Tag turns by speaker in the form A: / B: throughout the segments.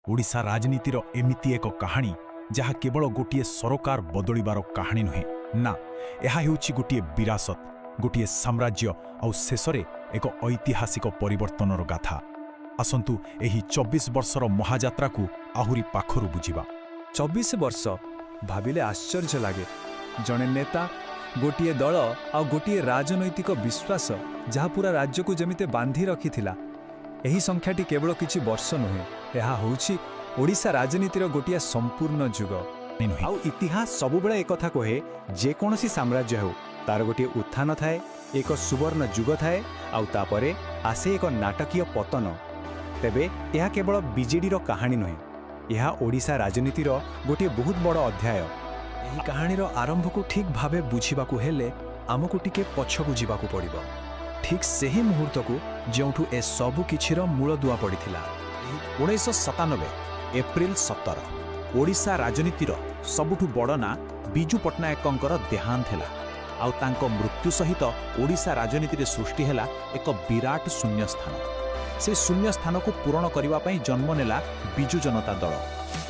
A: ଓଡ଼ିଶା ରାଜନୀତିର ଏମିତି ଏକ କାହାଣୀ, ଯାହା କେବଳ ଗୋଟିଏ ସରକାର ବଦଳିବାର କାହାଣୀ ନୁହେଁ। ନା, ଏହା ହେଉଛି ଗୋଟିଏ ବିରାସତ, ଗୋଟିଏ ସାମ୍ରାଜ୍ୟ ଆଉ ଶେଷରେ ଏକ ଐତିହାସିକ ପରିବର୍ତ୍ତନର ଗାଥା। ଆସନ୍ତୁ, ଏହି 24 ବର୍ଷର ମହାଯାତ୍ରାକୁ ଆହୁରି ପାଖରୁ ବୁଝିବା।
B: 24 ବର୍ଷ ଭାବିଲେ ଆଶ୍ଚର୍ଯ୍ୟ ଲାଗେ। ଜଣେ ନେତା, ଗୋଟିଏ ଦଳ ଆଉ ଗୋଟିଏ ରାଜନୈତିକ ବିଶ୍ୱାସ, ଯାହା ପୁରା ରାଜ୍ୟକୁ ଯେମିତି ବାନ୍ଧି ରଖିଥିଲା। ଏହି ସଂଖ୍ୟାଟି କେବଳ କିଛି ବର୍ଷ ନୁହେଁ, ଏହା ହେଉଛି ଓଡ଼ିଶା ରାଜନୀତିର ଗୋଟିଏ ସମ୍ପୂର୍ଣ୍ଣ ଯୁଗ।
A: ନୁହେଁ।
C: ଆଉ ଇତିହାସ ସବୁବେଳେ ଏକଥା କହେ, ଯେକୌଣସି ସାମ୍ରାଜ୍ୟ ହେଉ, ତାର ଗୋଟିଏ ଉତ୍ଥାନ ଥାଏ, ଏକ ସୁବର୍ଣ୍ଣ ଯୁଗ ଥାଏ ଆଉ ତାପରେ ଆସେ ଏକ ନାଟକୀୟ ପତନ। ତେବେ ଏହା କେବଳ ବିଜେଡ଼ିର କାହାଣୀ ନୁହେଁ, ଏହା ଓଡ଼ିଶା ରାଜନୀତିର ଗୋଟିଏ ବହୁତ ବଡ଼ ଅଧ୍ୟାୟ।
D: ଏହି କାହାଣୀର ଆରମ୍ଭକୁ ଠିକ୍ ଭାବେ ବୁଝିବାକୁ ହେଲେ ଆମକୁ ଟିକେ ପଛକୁ ଯିବାକୁ ପଡ଼ିବ, ଠିକ୍ ସେହି ମୁହୂର୍ତ୍ତକୁ ଯେଉଁଠୁ ଏ ସବୁ କିଛିର ମୂଳଦୁଆ ପଡ଼ିଥିଲା।
E: 1997 ଏପ୍ରିଲ 17, ଓଡ଼ିଶା ରାଜନୀତିର ସବୁଠୁ ବଡ଼ ନାଁ ବିଜୁ ପଟ୍ଟନାୟକଙ୍କର ଦେହାନ୍ତ ହେଲା। ଆଉ ତାଙ୍କ ମୃତ୍ୟୁ ସହିତ ଓଡ଼ିଶା ରାଜନୀତିରେ ସୃଷ୍ଟି ହେଲା ଏକ ବିରାଟ ଶୂନ୍ୟସ୍ଥାନ। ସେ ଶୂନ୍ୟସ୍ଥାନକୁ ପୂରଣ କରିବା ପାଇଁ ଜନ୍ମ ନେଲା ବିଜୁ ଜନତା ଦଳ,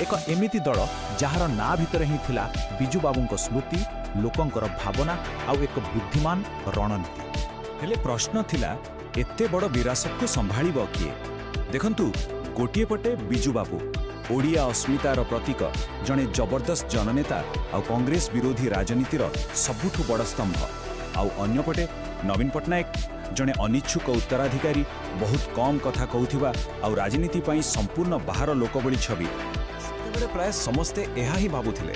E: ଏକ ଏମିତି ଦଳ ଯାହାର ନାଁ ଭିତରେ ହିଁ ଥିଲା ବିଜୁବାବୁଙ୍କ ସ୍ମୃତି, ଲୋକଙ୍କର ଭାବନା ଆଉ ଏକ ବୁଦ୍ଧିମାନ ରଣନୀତି।
F: ହେଲେ ପ୍ରଶ୍ନ ଥିଲା, ଏତେ ବଡ଼ ବିରାସତକୁ ସମ୍ଭାଳିବ କିଏ? ଦେଖନ୍ତୁ, ଗୋଟିଏ ପଟେ ବିଜୁବାବୁ, ଓଡ଼ିଆ ଅସ୍ମିତାର ପ୍ରତୀକ, ଜଣେ ଜବରଦସ୍ତ ଜନନେତା ଆଉ କଂଗ୍ରେସ ବିରୋଧୀ ରାଜନୀତିର ସବୁଠୁ ବଡ଼ ସ୍ତମ୍ଭ। ଆଉ ଅନ୍ୟପଟେ ନବୀନ ପଟ୍ଟନାୟକ, ଜଣେ ଅନିଚ୍ଛୁକ ଉତ୍ତରାଧିକାରୀ, ବହୁତ କମ୍ କଥା କହୁଥିବା ଆଉ ରାଜନୀତି ପାଇଁ ସମ୍ପୂର୍ଣ୍ଣ ବାହାର ଲୋକ ଭଳି ଛବି। ସେତେବେଳେ ପ୍ରାୟ ସମସ୍ତେ ଏହା ହିଁ ଭାବୁଥିଲେ।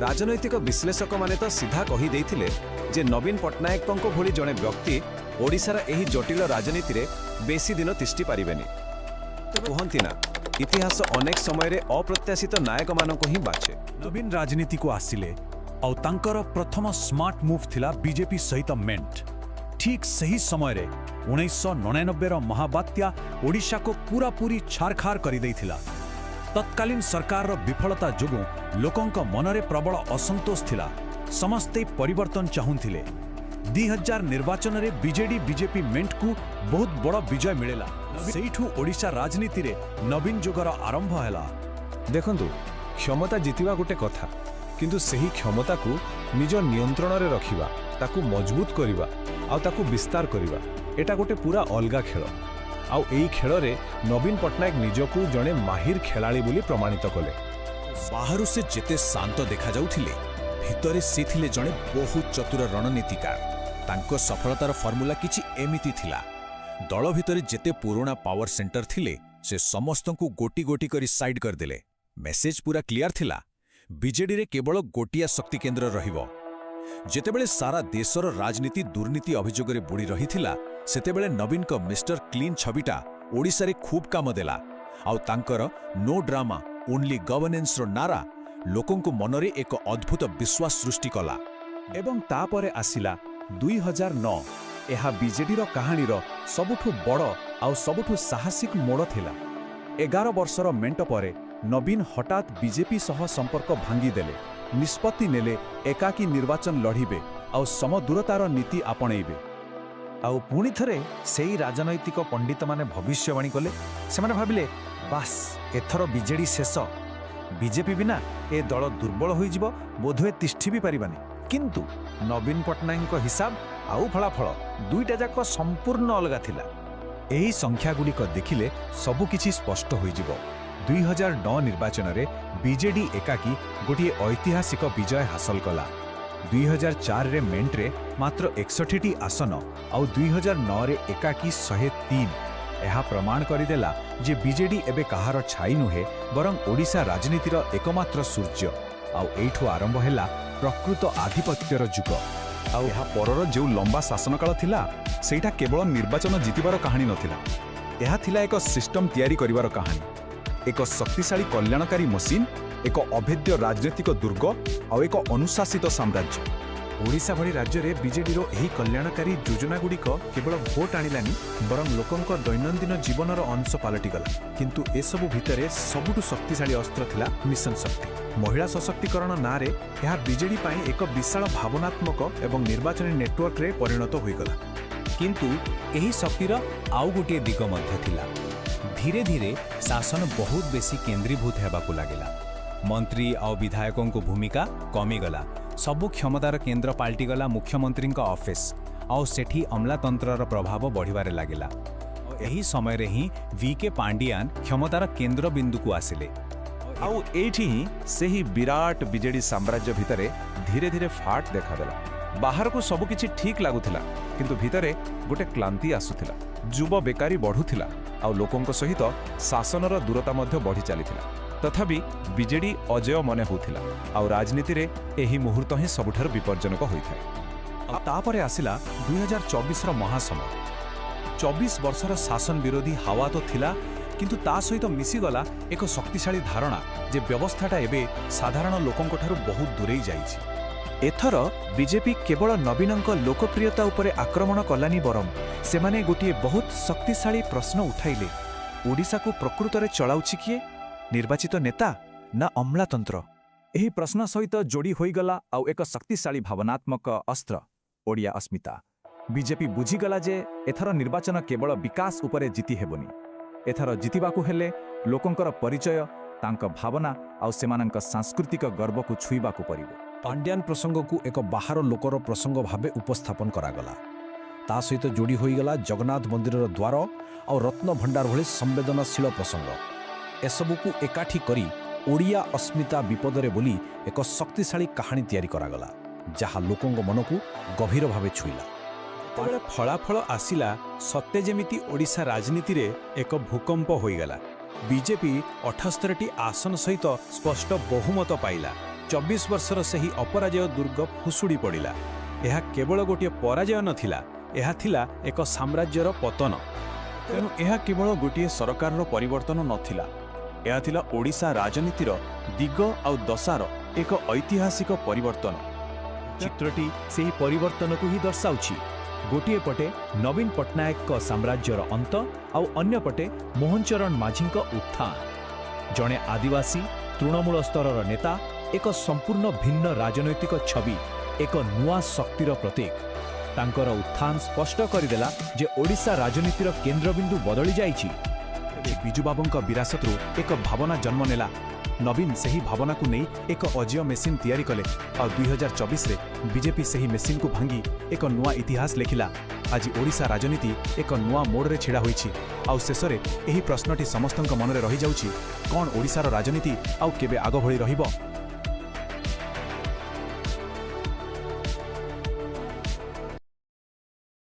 F: ରାଜନୈତିକ ବିଶ୍ଳେଷକମାନେ ତ ସିଧା କହିଦେଇଥିଲେ ଯେ ନବୀନ ପଟ୍ଟନାୟକଙ୍କ ଭଳି ଜଣେ ବ୍ୟକ୍ତି ଓଡ଼ିଶାର ଏହି ଜଟିଳ ରାଜନୀତିରେ ବେଶୀ ଦିନ ତିଷ୍ଠି ପାରିବେନି। କୁହନ୍ତି ନା, ଇତିହାସ ଅନେକ ସମୟରେ ଅପ୍ରତ୍ୟାଶିତ ନାୟକମାନଙ୍କୁ ହିଁ ବାଛେ।
A: ନବୀନ ରାଜନୀତିକୁ ଆସିଲେ ଆଉ ତାଙ୍କର ପ୍ରଥମ ସ୍ମାର୍ଟ ମୁଭ୍ ଥିଲା ବିଜେପି ସହିତ ମେଣ୍ଟ। ଠିକ୍ ସେହି ସମୟରେ 1999ର ମହାବାତ୍ୟା ଓଡ଼ିଶାକୁ ପୂରାପୂରି ଛାରଖାର କରିଦେଇଥିଲା। ତତ୍କାଳୀନ ସରକାରର ବିଫଳତା ଯୋଗୁଁ ଲୋକଙ୍କ ମନରେ ପ୍ରବଳ ଅସନ୍ତୋଷ ଥିଲା। ସମସ୍ତେ ପରିବର୍ତ୍ତନ ଚାହୁଁଥିଲେ। 2000 ନିର୍ବାଚନରେ ବିଜେଡି ବିଜେପି ମେଣ୍ଟକୁ ବହୁତ ବଡ଼ ବିଜୟ ମିଳିଲା। ସେଇଠୁ ଓଡ଼ିଶା ରାଜନୀତିରେ ନବୀନ ଯୁଗର ଆରମ୍ଭ ହେଲା।
B: ଦେଖନ୍ତୁ, କ୍ଷମତା ଜିତିବା ଗୋଟେ କଥା, କିନ୍ତୁ ସେହି କ୍ଷମତାକୁ ନିଜ ନିୟନ୍ତ୍ରଣରେ ରଖିବା, ତାକୁ ମଜବୁତ କରିବା ଆଉ ତାକୁ ବିସ୍ତାର କରିବା, ଏଟା ଗୋଟେ ପୁରା ଅଲଗା ଖେଳ। ଆଉ ଏଇ ଖେଳରେ ନବୀନ ପଟ୍ଟନାୟକ ନିଜକୁ ଜଣେ ମାହିର ଖେଳାଳି ବୋଲି ପ୍ରମାଣିତ କଲେ।
E: ବାହାରୁ ସେ ଯେତେ ଶାନ୍ତ ଦେଖାଯାଉଥିଲେ, ଭିତରେ ସେ ଥିଲେ ଜଣେ ବହୁତ ଚତୁର ରଣନୀତିକାର। ତାଙ୍କ ସଫଳତାର ଫର୍ମୁଲା କିଛି ଏମିତି ଥିଲା। ଦଳ ଭିତରେ ଯେତେ ପୁରୁଣା ପାୱାର ସେଣ୍ଟର ଥିଲେ, ସେ ସମସ୍ତଙ୍କୁ ଗୋଟି ଗୋଟି କରି ସାଇଡ୍ କରିଦେଲେ। ମେସେଜ ପୁରା କ୍ଲିୟର ଥିଲା, ବିଜେଡିରେ କେବଳ ଗୋଟିଏ ଶକ୍ତି କେନ୍ଦ୍ର ରହିବ। ଯେତେବେଳେ ସାରା ଦେଶର ରାଜନୀତି ଦୁର୍ନୀତି ଅଭିଯୋଗରେ ବୁଡ଼ି ରହିଥିଲା, ସେତେବେଳେ ନବୀନଙ୍କ ମିଷ୍ଟର କ୍ଲିନ୍ ଛବିଟା ଓଡ଼ିଶାରେ ଖୁବ୍ କାମ ଦେଲା। ଆଉ ତାଙ୍କର ନୋ ଡ୍ରାମା, ଓନ୍ଲି ଗଭର୍ନେନ୍ସର ନାରା ଲୋକଙ୍କ ମନରେ ଏକ ଅଦ୍ଭୁତ ବିଶ୍ୱାସ ସୃଷ୍ଟି କଲା।
B: ଏବଂ ତାପରେ ଆସିଲା 2009। ଏହା ବିଜେଡିର କାହାଣୀର ସବୁଠୁ ବଡ଼ ଆଉ ସବୁଠୁ ସାହସିକ ମୋଡ଼ ଥିଲା। 11 ବର୍ଷର ମେଣ୍ଟ ପରେ ନବୀନ ହଠାତ୍ ବିଜେପି ସହ ସମ୍ପର୍କ ଭାଙ୍ଗିଦେଲେ। ନିଷ୍ପତ୍ତି ନେଲେ, ଏକାକୀ ନିର୍ବାଚନ ଲଢ଼ିବେ ଆଉ ସମଦୂରତାର ନୀତି ଆପଣେଇବେ।
D: ଆଉ ପୁଣି ଥରେ ସେଇ ରାଜନୈତିକ ପଣ୍ଡିତମାନେ ଭବିଷ୍ୟବାଣୀ କଲେ। ସେମାନେ ଭାବିଲେ, ବାସ୍, ଏଥର ବିଜେଡି ଶେଷ। ବିଜେପି ବିନା ଏ ଦଳ ଦୁର୍ବଳ ହୋଇଯିବ, ବୋଧହୁଏ ତିଷ୍ଠି ବି ପାରିବାନି। କିନ୍ତୁ ନବୀନ ପଟ୍ଟନାୟକଙ୍କ ହିସାବ ଆଉ ଫଳାଫଳ ଦୁଇଟା ଯାକ ସମ୍ପୂର୍ଣ୍ଣ ଅଲଗା ଥିଲା।
B: ଏହି ସଂଖ୍ୟାଗୁଡ଼ିକ ଦେଖିଲେ ସବୁକିଛି ସ୍ପଷ୍ଟ ହୋଇଯିବ। 2009 ନିର୍ବାଚନରେ ବିଜେଡି ଏକାକୀ ଗୋଟିଏ ଐତିହାସିକ ବିଜୟ ହାସଲ କଲା। 2004ରେ ମେଣ୍ଟରେ ମାତ୍ର 61ଟି ଆସନ ଆଉ 2009ରେ ଏକାକୀ 103। ଏହା ପ୍ରମାଣ କରିଦେଲା ଯେ ବିଜେଡି ଏବେ କାହାର ଛାଇ ନୁହେଁ, ବରଂ ଓଡ଼ିଶା ରାଜନୀତିର ଏକମାତ୍ର ସୂର୍ଯ୍ୟ। ଆଉ ଏଇଠୁ ଆରମ୍ଭ ହେଲା ପ୍ରକୃତ ଆଧିପତ୍ୟର ଯୁଗ।
F: ଆଉ ଏହା ପରର ଯେଉଁ ଲମ୍ବା ଶାସନକାଳ ଥିଲା, ସେଇଟା କେବଳ ନିର୍ବାଚନ ଜିତିବାର କାହାଣୀ ନଥିଲା। ଏହା ଥିଲା ଏକ ସିଷ୍ଟମ ତିଆରି କରିବାର କାହାଣୀ, ଏକ ଶକ୍ତିଶାଳୀ କଲ୍ୟାଣକାରୀ ମସିନ୍, ଏକ ଅଭେଦ୍ୟ ରାଜନୈତିକ ଦୁର୍ଗ ଆଉ ଏକ ଅନୁଶାସିତ ସାମ୍ରାଜ୍ୟ।
D: ଓଡ଼ିଶା ଭଳି ରାଜ୍ୟରେ ବିଜେଡିର ଏହି କଲ୍ୟାଣକାରୀ ଯୋଜନାଗୁଡ଼ିକ କେବଳ ଭୋଟ ଆଣିଲାନି, ବରଂ ଲୋକଙ୍କ ଦୈନନ୍ଦିନ ଜୀବନର ଅଂଶ ପାଲଟିଗଲା। କିନ୍ତୁ ଏସବୁ ଭିତରେ ସବୁଠୁ ଶକ୍ତିଶାଳୀ ଅସ୍ତ୍ର ଥିଲା ମିଶନ ଶକ୍ତି। ମହିଳା ସଶକ୍ତିକରଣ ନାଁରେ ଏହା ବିଜେଡି ପାଇଁ ଏକ ବିଶାଳ ଭାବନାତ୍ମକ ଏବଂ ନିର୍ବାଚନୀ ନେଟୱାର୍କରେ ପରିଣତ ହୋଇଗଲା।
E: କିନ୍ତୁ ଏହି ଶକ୍ତିର ଆଉ ଗୋଟିଏ ଦିଗ ମଧ୍ୟ ଥିଲା। ଧୀରେ
C: ଧୀରେ ଧୀରେ ଶାସନ ବହୁତ ବେଶୀ କେନ୍ଦ୍ରୀଭୂତ ହେବାକୁ ଲାଗିଲା। ମନ୍ତ୍ରୀ ଆଉ ବିଧାୟକଙ୍କ ଭୂମିକା କମିଗଲା। ସବୁ କ୍ଷମତାର କେନ୍ଦ୍ର ପାଲଟିଗଲା ମୁଖ୍ୟମନ୍ତ୍ରୀଙ୍କ ଅଫିସ, ଆଉ ସେଠି ଅମଲାତନ୍ତ୍ରର ପ୍ରଭାବ ବଢ଼ିବାରେ ଲାଗିଲା। ଏହି ସମୟରେ ହିଁ ଭି.କେ. ପାଣ୍ଡିଆନ କ୍ଷମତାର କେନ୍ଦ୍ରବିନ୍ଦୁକୁ ଆସିଲେ।
G: ଆଉ ଏଇଠି ହିଁ ସେହି ବିରାଟ ବିଜେଡି ସାମ୍ରାଜ୍ୟ ଭିତରେ ଧୀରେ ଧୀରେ ଫାଟ ଦେଖାଦେଲା। ବାହାରକୁ ସବୁକିଛି ଠିକ୍ ଲାଗୁଥିଲା, କିନ୍ତୁ ଭିତରେ ଗୋଟେ କ୍ଳାନ୍ତି ଆସୁଥିଲା। ଯୁବ ବେକାରୀ ବଢୁଥିଲା, ଆଉ ଲୋକଙ୍କ ସହିତ ଶାସନର ଦୂରତା ମଧ୍ୟ ବଢ଼ି ଚାଲିଥିଲା। ତଥାପି ବିଜେଡି ଅଜେୟ ମନେ ହେଉଥିଲା, ଆଉ ରାଜନୀତିରେ ଏହି ମୁହୂର୍ତ୍ତ ହିଁ ସବୁଠାରୁ ବିପଜ୍ଜନକ ହୋଇଥାଏ।
A: ଆଉ ତାପରେ ଆସିଲା 2024ର ମହାସମର। 24 ବର୍ଷର ଶାସନ ବିରୋଧୀ ହାୱା ତ ଥିଲା, କିନ୍ତୁ ତା ସହିତ ମିଶିଗଲା ଏକ ଶକ୍ତିଶାଳୀ ଧାରଣା ଯେ ବ୍ୟବସ୍ଥାଟା ଏବେ ସାଧାରଣ ଲୋକଙ୍କଠାରୁ ବହୁତ ଦୂରେଇ ଯାଇଛି।
D: ଏଥର ବିଜେପି କେବଳ ନବୀନଙ୍କ ଲୋକପ୍ରିୟତା ଉପରେ ଆକ୍ରମଣ କଲାନି, ବରଂ ସେମାନେ ଗୋଟିଏ ବହୁତ ଶକ୍ତିଶାଳୀ ପ୍ରଶ୍ନ ଉଠାଇଲେ: ଓଡ଼ିଶାକୁ ପ୍ରକୃତରେ ଚଳାଉଛି କିଏ, ନିର୍ବାଚିତ ନେତା ନା ଅମ୍ଳାତନ୍ତ୍ର?
F: ଏହି ପ୍ରଶ୍ନ ସହିତ ଯୋଡ଼ି ହୋଇଗଲା ଆଉ ଏକ ଶକ୍ତିଶାଳୀ ଭାବନାତ୍ମକ ଅସ୍ତ୍ର, ଓଡ଼ିଆ ଅସ୍ମିତା। ବିଜେପି ବୁଝିଗଲା ଯେ ଏଥର ନିର୍ବାଚନ କେବଳ ବିକାଶ ଉପରେ ଜିତି ହେବନି। ଏଥର ଜିତିବାକୁ ହେଲେ ଲୋକଙ୍କର ପରିଚୟ, ତାଙ୍କ ଭାବନା ଆଉ ସେମାନଙ୍କ ସାଂସ୍କୃତିକ ଗର୍ବକୁ ଛୁଇଁବାକୁ ପଡ଼ିବ।
E: ପାଣ୍ଡିଆନ ପ୍ରସଙ୍ଗକୁ ଏକ ବାହାର ଲୋକର ପ୍ରସଙ୍ଗ ଭାବେ ଉପସ୍ଥାପନ କରାଗଲା। ତା ସହିତ ଯୋଡ଼ି ହୋଇଗଲା ଜଗନ୍ନାଥ ମନ୍ଦିରର ଦ୍ୱାର ଆଉ ରତ୍ନଭଣ୍ଡାର ଭଳି ସମ୍ବେଦନଶୀଳ ପ୍ରସଙ୍ଗ। ଏସବୁକୁ ଏକାଠି କରି ଓଡ଼ିଆ ଅସ୍ମିତା ବିପଦରେ ବୋଲି ଏକ ଶକ୍ତିଶାଳୀ କାହାଣୀ ତିଆରି କରାଗଲା, ଯାହା ଲୋକଙ୍କ ମନକୁ ଗଭୀର ଭାବେ ଛୁଇଁଲା।
A: ଯେତେବେଳେ ଫଳାଫଳ ଆସିଲା, ସତେ ଯେମିତି ଓଡ଼ିଶା ରାଜନୀତିରେ ଏକ ଭୂକମ୍ପ ହୋଇଗଲା। ବିଜେପି 78ଟି ଆସନ ସହିତ ସ୍ପଷ୍ଟ ବହୁମତ ପାଇଲା। 24 ବର୍ଷର ସେହି ଅପରାଜୟ ଦୁର୍ଗ ଭୁଷୁଡ଼ି ପଡ଼ିଲା। ଏହା କେବଳ ଗୋଟିଏ ପରାଜୟ ନଥିଲା, ଏହା ଥିଲା ଏକ ସାମ୍ରାଜ୍ୟର ପତନ। ତେଣୁ ଏହା କେବଳ ଗୋଟିଏ ସରକାରର ପରିବର୍ତ୍ତନ ନଥିଲା, ଏହା ଥିଲା ଓଡ଼ିଶା ରାଜନୀତିର ଦିଗ ଆଉ ଦଶାର ଏକ ଐତିହାସିକ ପରିବର୍ତ୍ତନ।
C: ଚିତ୍ରଟି ସେହି ପରିବର୍ତ୍ତନକୁ ହିଁ ଦର୍ଶାଉଛି। ଗୋଟିଏ ପଟେ ନବୀନ ପଟ୍ଟନାୟକଙ୍କ ସାମ୍ରାଜ୍ୟର ଅନ୍ତ, ଆଉ ଅନ୍ୟପଟେ ମୋହନ ଚରଣ ମାଝୀଙ୍କ ଉତ୍ଥାନ। ଜଣେ ଆଦିବାସୀ ତୃଣମୂଳ ସ୍ତରର ନେତା, ଏକ ସମ୍ପୂର୍ଣ୍ଣ ଭିନ୍ନ ରାଜନୈତିକ ଛବି, ଏକ ନୂଆ ଶକ୍ତିର ପ୍ରତୀକ। ତାଙ୍କର ଉତ୍ଥାନ ସ୍ପଷ୍ଟ କରିଦେଲା ଯେ ଓଡ଼ିଶା ରାଜନୀତିର କେନ୍ଦ୍ରବିନ୍ଦୁ ବଦଳି ଯାଇଛି।
A: ବିଜୁବାବୁଙ୍କ ବିରାସତରୁ ଏକ ଭାବନା ଜନ୍ମ ନେଲା। ନବୀନ ସେହି ଭାବନାକୁ ନେଇ ଏକ ଅଜେୟ ମେସିନ୍ ତିଆରି କଲେ, ଆଉ 2024ରେ ବିଜେପି ସେହି ମେସିନ୍କୁ ଭାଙ୍ଗି ଏକ ନୂଆ ଇତିହାସ ଲେଖିଲା। ଆଜି ଓଡ଼ିଶା ରାଜନୀତି ଏକ ନୂଆ ମୋଡ଼ରେ ଛିଡ଼ା ହୋଇଛି। ଆଉ ଶେଷରେ ଏହି ପ୍ରଶ୍ନଟି ସମସ୍ତଙ୍କ ମନରେ ରହିଯାଉଛି: କ'ଣ ଓଡ଼ିଶାର ରାଜନୀତି ଆଉ କେବେ ଆଗ ଭଳି ରହିବ?